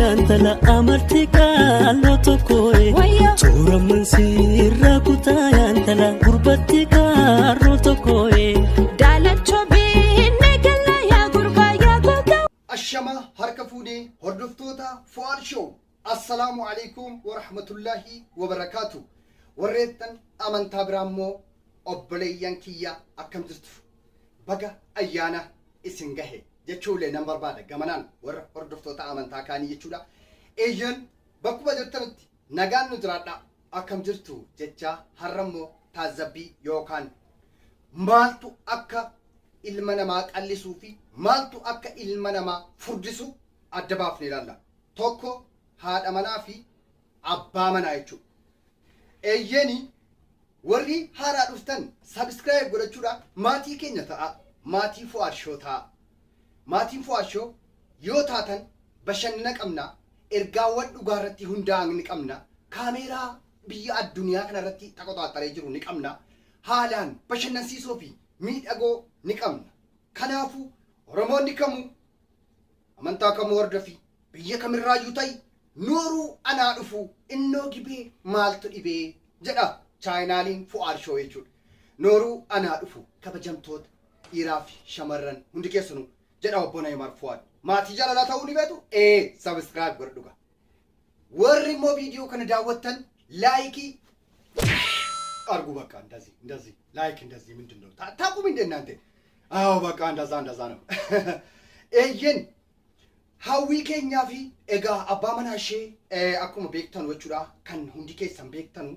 Yaantala amartii qaaloo tokkoe. Suuramman sirra kutaa yaantala gurbatti kaarroo tokkoe. Daalachoo biinne galla yaa gurbaa yaa gogaa. Ashama harka fuunee hordoftoota Fu'aad Show. Assalaamu alaikum warahmatullaahi wabarakaatu. Warreettan amantaa biraa immoo obboleeyyan kiyya, akkam jirtu? Baga ayyaana isin gahe jechuullee nan barbaada gamanaan warra hordoftoota amantaa kaanii jechuudha. Eeyyan, bakkuma jirtanitti nagaan nu jiraadha. Akkam jirtu jecha har'a immoo taazzabbii yookaan maaltu akka ilma namaa qallisuu fi maaltu akka ilma namaa furdisu adda baafnee ilaalla. Tokko haadha manaa fi abbaa manaa jechuudha. Eeyyeeni, warri haaraa dhuftan subscribe godhachuudha maatii keenya ta'a. Maatii Fu'aad Show ta'a. Maatiin Fu'aad Show yoo taatan bashannana qabna. Ergaawwan dhugaa irratti hundaa'an ni qabna. Kaameeraa biyya addunyaa kana irratti xaqoxaaxaree jiru ni qabna. Haalaan bashannansiisoo fi miidhagoo ni qabna. Kanaafuu Oromoonni kamuu, amantaa kamuu hordofi, biyya kamirraayyuu ta'i, nooruu, anaa dhufu, innoo gibee maaltu dhibee jedha chaayinaaliin Fu'aad Show jechuudha. Nooruu, anaa dhufu, kabajamtoota dhiiraa fi shamarran hundi keessanuu jedha obbo Neymar Fu'aad. Maatii jaalalaa ta'uu ni beetu? Ee, subscribe godhadhu gaa. Warri immoo viidiyoo kana daawwattan like አርጉ። በቃ እንደዚህ እንደዚህ like እንደዚህ ምንድን ነው ታቁም እንደ እናንተ? አዎ፣ በቃ እንደዛ እንደዛ ነው። Eeyyen, Hawwii keenyaa fi egaa abbaa manaa ishee akkuma beektan jechuudha, kan hundi keessan beektanu,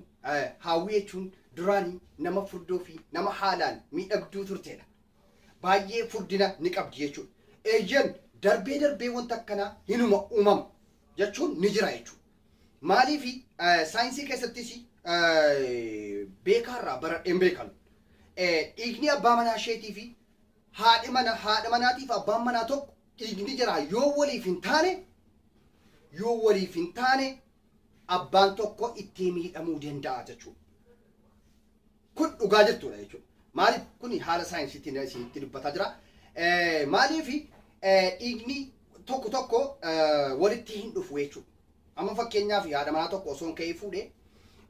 Hawwii jechuun duraanii nama furdoo fi nama haalaan miidhagduu turtedha. Baay'ee furdina ni qabdi jechuudha. Eeyyen, darbee darbee wanta akkanaa hinuma uumama jechuun ni jira jechuudha. Maaliif saayinsii keessattis beekaarraa baradheen beekan. Dhiigni abbaa manaa isheetii fi haadhi mana haadha manaatiif abbaan manaa tokko dhiigni jira yoo waliif hin taane abbaan tokko ittiin miidhamuu danda'a jechuudha. Kun dhugaa jirtudha jechuudha. Maaliif kun haala saayinsiitiin isinitti dubbataa jira. Maaliif dhiigni tokko tokko walitti hin dhufu jechuudha. Amma fakkeenyaaf haadha manaa tokko osoo hin ka'ee fuudhee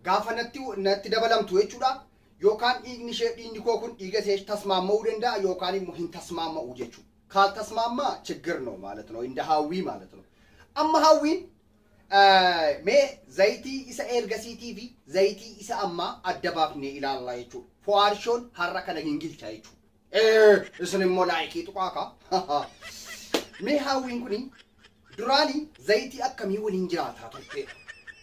gaafa natti dabalamtu jechuudha. Yookaan dhiigni ishee, dhiigni koo kun dhiiga ishee tasmaamma'uu danda'a yookaan immoo hin tasmaamma'u jechuudha. ካልተስማማ ችግር ነው ማለት ነው። እንደ ሀዊ ማለት ነው። Amma Hawwiin mee zayitii isa ergasiitii fi zayitii isa ammaa adda baafnee ilaallaa jechuudha. Fu'aad Shown har'a kana hin gilcha jechuudha. Isin immoo like tuqaa kaa. Mee Hawwiin kuni duraanii zayitii akkamii waliin jiraataa turte?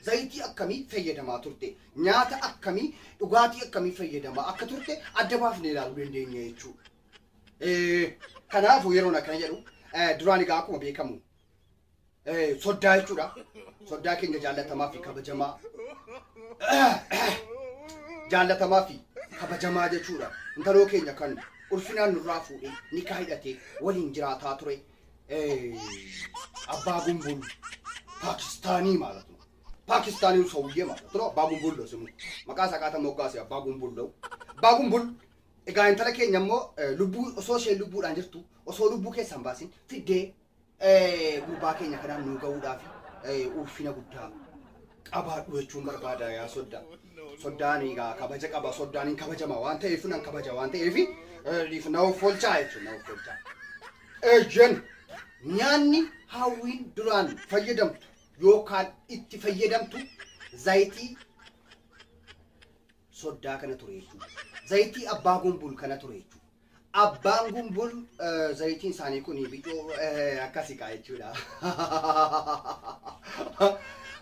Zayitii akkamii fayyadamaa turte? Nyaata akkamii, dhugaatii akkamii fayyadamaa akka turte adda baafnee ilaaluu dandeenya jechuudha. Kanaafuu yeroon akkana jedhu, duraan egaa akkuma beekamu soddaa jechuudha. Soddaa keenya jaallatamaa fi kabajamaa. Jaallatamaa fi kabajamaa jechuudha. Intaloo keenya kan ulfinaan nurraa fuudhee nikaa hidhatee waliin jiraataa ture. Abbaa Gumbul Paakistaanii ማለት ነው። ፓኪስታኒው ሰውዬ ማለት ነው። Abbaa Gumbul ነው ስሙ። Maqaa isaa qaata moggaase Abbaa Gumbul ነው። Abbaa Gumbul egaa intala keenya immoo lubbuu osoo isheen lubbuudhaan jirtu, osoo lubbuu keessan baasin fiddee gurbaa keenya kanaan nuu ga'uudhaaf ulfina guddaa qabaadhu jechuun barbaada yaa soddaa. Soddaan egaa kabaja qaba, soddaan hin kabajama waan ta'eef, nan kabaja waan ta'eef na of oolchaa jechuun na of oolchaa. Ejjen, nyaanni Hawwiin duraan fayyadamtu yookaan itti fayyadamtu zayitii soddaa kana ture jechuudha. Zayitii Abbaa Gumbul kana ture jechuudha. Abbaan Gumbul zayitiin isaanii kun bicuu akkasii kaa jechuudha.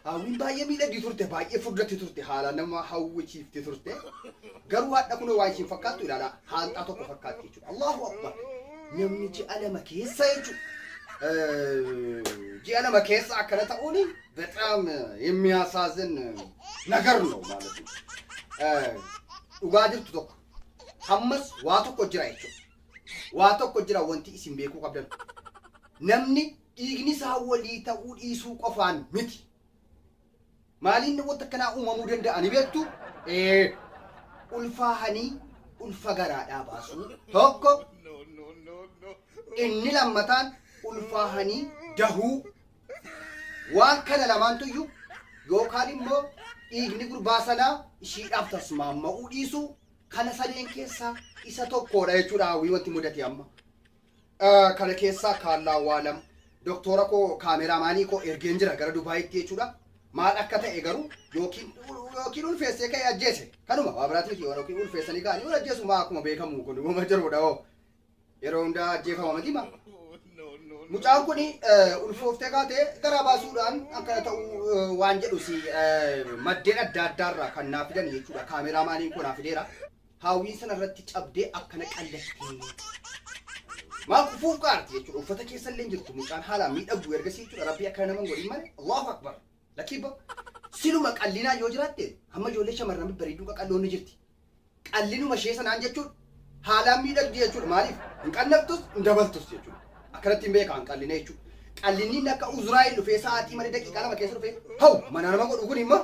Hawwiin baay'ee miidhagdi turte, baay'ee furdatti turte, haala nama hawwichiifti turte. Garuu hadha kun waa ishiin fakkaattu ilaalaa, haanxaa tokko fakkaatti jechuudha. Allahu Akbar! Namni ji'a 2 keessa jechuudha. Ji'a 2 keessa akkana ta'uun በጣም የሚያሳዝን ነገር ነው ማለት ነው። Dhugaa jirtu tokko hammas waa tokko jira jechuudha. Waa tokko jira wanti isin beekuu qabdan. Namni dhiigni isaa walii ta'uu dhiisuu qofaan miti. Maaliin wanta akkanaa uumamuu danda'a ni beektu? Ulfaahanii ulfa garaadhaa baasuu tokko. Inni lammataan ulfaahanii dahuu. Waan kana lamaantu iyyuu yookaan immoo dhiigni gurbaa sanaa ishiidhaaf tasmaamma'uu dhiisuu kana sadeen keessaa isa tokkodha jechuudha hawwii wanti mudate amma. Kana keessaa kaallaa waa lama doktora koo kaameraamaanii koo ergeen jira gara Dubaayitti jechuudha. Maal akka ta'e garuu yookiin ulfeessee ka'ee ajjeese kanuma waa biraatti miti yookiin ulfeessanii ka'anii wal ajjeesu maa akkuma beekamu kun uumama jirudha hoo yeroo hundaa ajjeefama miti maa. Mucaan kun ulfooftee kaatee garaa baasuudhaan akkana ta'uu waan jedhus maddeen adda addaarraa kan naa fidan jechuudha. Kaameraamaaniin kun naa fideera. Hawwiin sana irratti cabdee akkana qallattee. Maal kufuuf qaarti jechuudha. Uffata keessa illee jirtu mucaan haalaan miidhagdu ergasii jechuudha. Rabbii akkana nama hin godhin malee. Allahu akbar. Lakkiibba. Siluma qallinaa yoo jiraatte hamma ijoollee shamarran babbareedduu qaqalloon ni jirti. Qallinuma ishee sanaan jechuudha. Haalaan miidhagdi jechuudha. Maaliif? Hin qannaftus hin dabaltus jechuudha. Akkanatti hin beekan qalline jechuudha. Qallinni akka Uzraa'el dhufee sa'aatii malee daqiiqaa 2 keessa dhufee haw mana nama godhu kun immoo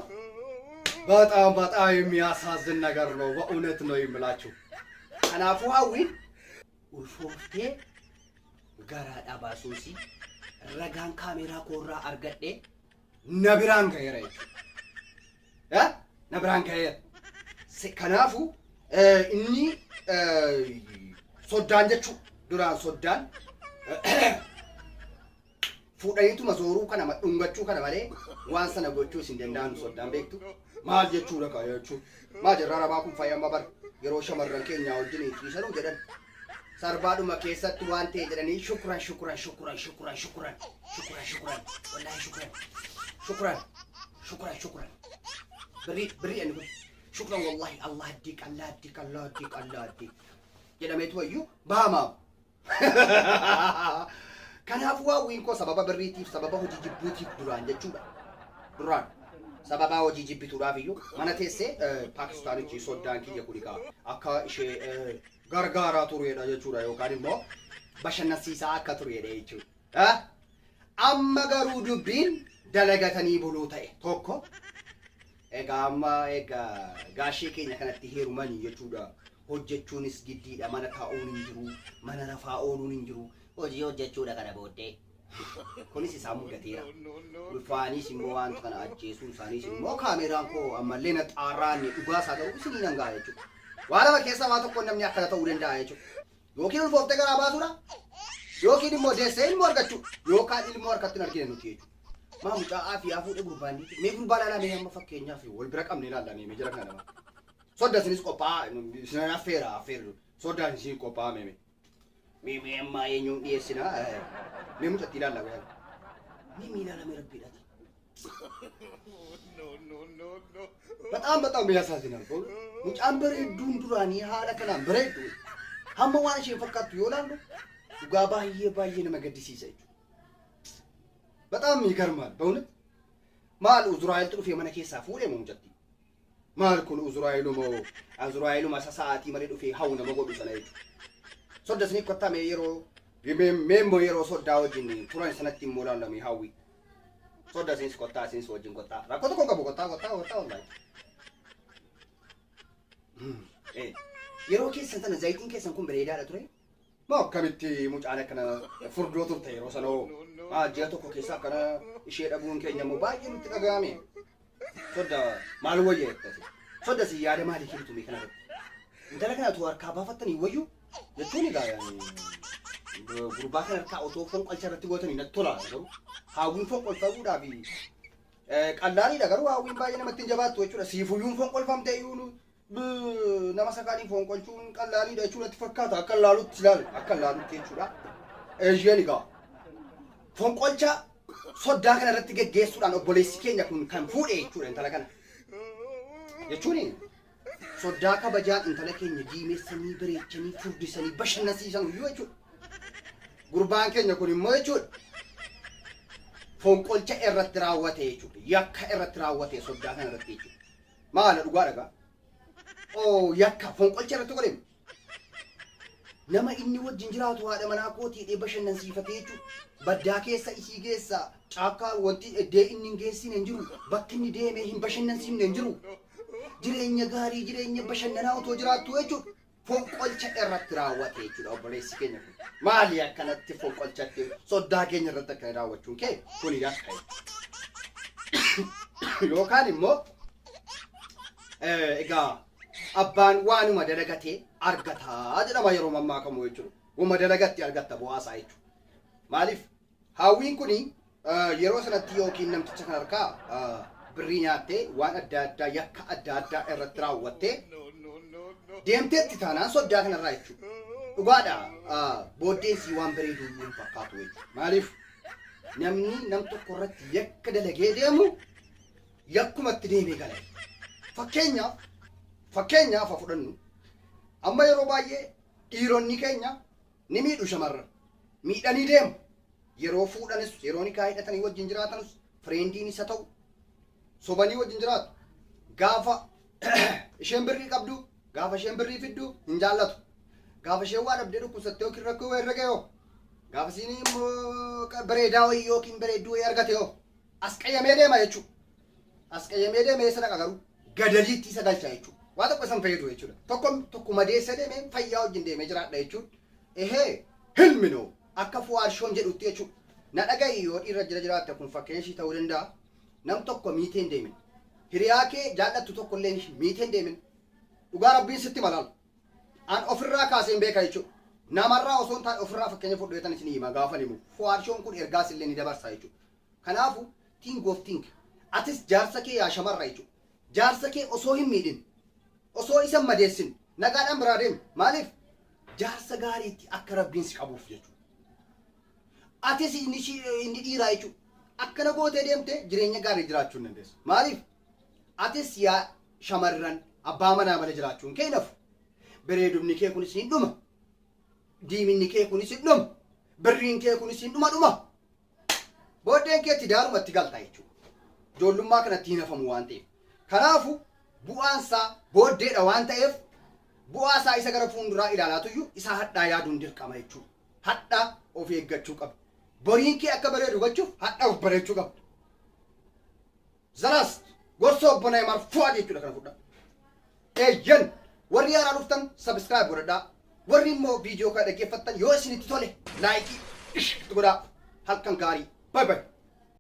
በጣም በጣም የሚያሳዝን ነገር ነው። በእውነት ነው የምላችሁ። Kanaafuu hawwiin ulfooftee garaadhaa baasuusi ragaan kaameeraa koorraa argadhee na biraan ga'eera jechuudha. Na biraan ga'eera. Kanaafuu inni soddaan jechuudha. Duraan soddaan fuudhaniituma zooruu kana dhungachuu kana malee waan sana gochuu hin danda'an soddaan beektu. Maal jechuudha kaa jechuun. Maal jirra arabaa kun fayyama bara yeroo shamarran keenya wajjin ciisanuu jedhan. Sarbaadhuma keessatti waan ta'e jedhanii shukran shukran shukran shukran shukran shukran shukran wallaahi shukran shukran shukran shukran birrii birrii inni kun shukran wallahi Allah addiq Allah addiq Allah addiq Allah addiq jedhameetu wayyuu baamaam. Kanaafuu hawwiin koo sababa birriitiif sababa hojii jibbuutiif duraan jechuudha. Duraan sababa hojii jibbituudhaaf iyyuu mana teessee Paakistaanichi soddaan kiyya kuni kaa akka ishee gargaaraa turedha jechuudha yookaan immoo bashannansiisaa akka turedha jechuudha. Amma garuu dubbiin dalagatanii buluu ta'e tokko. Egaa amma egaa gaashee keenya kanatti heerumanii jechuudha. Hojjechuunis giddiidha mana taa'uun hin jiru mana rafaa ooluun hin jiru hojii hojjechuudha kana booddee. Kunis isaan mudateera. Ulfaaniis immoo wanta kana ajjeesuun isaaniis immoo kaameraan koo ammallee na xaarraanne dhugaa isaa ta'uu isinii nan ga'a jechuudha. Waa lama keessaa waa tokko namni akkana ta'uu danda'a jechuudha. Yookiin ulfooftee garaa baasuudha. Yookiin immoo deessee ilmoo argachuu. Yookaan ilmoo harkatti hin argine nuti jechuudha. Maa mucaa aafiyaa fuudhee gurbaan mee gurbaa ilaalaa mee amma fakkeenyaaf wal bira qabne ilaallaa mee jara kana lama. Sodda isinis qophaa'aa isin affeera affeerru soddaan isin qophaa'aa mee. Mee mee amma eenyuun dhiyeessina mee mucatti ilaallaa guyyaa. Mee mee ilaalaa mee rabbiidhaati. በጣም በጣም ያሳዝናል። Mucaan bareedduun duraanii haala kanaan bareeddu hamma waan isheen fakkaattu yoo ilaallu dhugaa baay'ee baay'ee nama gaddisiisa jechuudha. በጣም ይገርማል በእውነት maal Uzraa'eltu dhufee mana keessaa fuudhee moo mucatti? Maal kun Uzraa'eluma Uzraa'eluma isa sa'aatii malee dhufee hawu nama godhu sana jechuudha. Sodda isiniif kottaa mee yeroo mee immoo yeroo soddaa wajjin turan sanatti immoo ilaalame hawwi. Sodda isinis kottaa isinis wajjin kottaa. Rakkoo tokko hin qabu kottaa kottaa kottaa wallaahi. Yeroo keessan sana zayitiin keessan kun bareedaadha ture. Moo akkamitti mucaan akkana furdoo turte yeroo sana hoo? Maa ji'a tokko keessa akkana ishee dhabuun keenya immoo baay'ee nutti dhaga'ame. Sodda maal wayya jettasi? Sodda si yaada maalii kennitu mee kanarratti? Intala kana otoo harkaa baafattanii wayyu jechuun egaa gurbaa kana harkaa otoo fonqolcha irratti gootanii natti tola garuu hawwiin fonqolfamuudhaaf qallaaliidha garuu hawwiin baay'ee namatti hin jabaattu jechuudha. Siifuyyuun fonqolfamte iyyuu nama sakaanii fonqolchuun qallaaliidha jechuudha natti fakkaata akka laalutti ilaalu akka laalutti jechuudha. Eeyyeen egaa fonqolcha soddaa kana irratti geggeessuudhaan obboleessi keenya kun kan fuudhe jechuudha intala kana. Jechuun soddaa kabajaan intala keenya diimessanii bareechanii furdisanii bashannansiisan iyyuu jechuudha. Gurbaan keenya kun immoo jechuudha fonqolcha irratti raawwate jechuudha. Yakka irratti raawwate soddaa kana irratti jechuudha. Maala dhugaa dhagaa. Oo yakka fonqolcha irratti godhe. Nama inni wajjin jiraatu haadha manaa kootii bashannansiifatee jechuudha. Baddaa keessa isii geessa caakkaa wanti iddee inni hin geessine hin jiru. Bakki inni deemee hin bashannansiifne hin jiru. Jireenya gaarii jireenya bashannanaa otoo jiraattu jechuudha. Fonqolcha irratti raawwate jechuudha obboleessi keenya kun. Maali akkanatti fonqolchatti soddaa keenya irratti akkana raawwachuun kee kuni yakka jechuudha. Yookaan immoo egaa abbaan waanuma dalagatee argataa jedhama yeroo mammaakamu jechuudha. Wama dalagatti argatta bu'aasaa jechuudha. Maaliif Hawwiin kuni yeroo sanatti yookiin namticha kan harkaa birrii nyaattee waan adda addaa yakka adda addaa irratti raawwattee deemteetti taanaan soddaa kanarraa jechuudha. Dhugaadha, booddeen sii waan bareedu iyyuu hin fakkaatu jechuudha. Maaliif namni nam tokko irratti yakka dalagee deemu yakkumatti deemee gala. Fakkeenyaaf haa fudhannu, amma yeroo baay'ee dhiironni keenya ni miidhu, shamarran miidhanii deemu. Yeroo fuudhanis, yeroo nikaa hidhatanii wajjin jiraatanus, friendiin isa ta'u sobanii wajjin jiraatu. Gaafa isheen birrii qabdu, gaafa isheen birrii fiddu hin jaallatu. Gaafa isheen waa dhabdee dhukkubsattee yookiin rakkoo wayii irra ga'e, gaafa isiin immoo bareedaa wayii yookiin bareedduu wayii argate yoo as qayyamee deema jechuudha. As qayyamee deemee isa dhaqa, garuu gadaliitti isa galcha jechuudha. Waa tokko isan fayyadu jechuudha. Tokko tokko madeessa deemee fayyaa wajjin deemee jiraadha jechuudha. Ehee, hilminoo akka Fuwaarshoon jedhutti jechuudha. Na dhaga'i, yoo dhiirra jira jiraatte kun fakkeenya ishii ta'uu danda'a. Nam tokko miitee hin deemin. Hiriyaa kee jaallattu tokko illee miitee hin deemin. Dhugaa Rabbiin sitti malaal. An ofirraa kaaseen beeka jechuudha. Namarraa osoo hin taane ofirraa fakkeenya fudheetan isin hima gaafa himu. Fuwaarshoon kun ergaas illee ni dabarsa jechuudha. Kanaafu think of think. Atis jaarsa kee, yaa shamarra jechuudha. Jaarsa kee osoo hin miidhin, osoo isa hin madeessin nagaadhaan biraa deemi. Maaliif? Jaarsa gaariitti akka Rabbiin si qabuuf jechuudha. Atis inni dhiiraa jechuudha. Akkana gootee deemtee jireenya gaarii jiraachuu hin dandeessu. Maaliif? Atis yaa shamarran, abbaa manaa malee jiraachuun kee nafu. Bareedumni kee kunis hin dhuma. Diiminni kee kunis hin dhuma. Birriin kee kunis hin dhuma dhuma. Booddeen keetti daarumatti galta jechuudha. Ijoollummaa kanatti hin hafamu waan ta'eef. Kanaafu bu'aan isaa booddeedha waan ta'eef, bu'aa isaa isa gara fuulduraa ilaalaatuyyuu isaa hadhaa yaaduun dirqama jechuudha. Hadhaa of eeggachuu qabda. Boriin kee akka bareedu gochuuf hadhaa of bareechuu qabda. Zalaas gorsa obbo Neymar Fuad jechuudha kana fudhaa. Eeyyan, warri haaraa dhuftan subscribe godhadhaa. Warri immoo viidiyoo kana dhaggeeffattan yoo isinitti tole like itti godhaa. Halkan gaarii. Bye bye.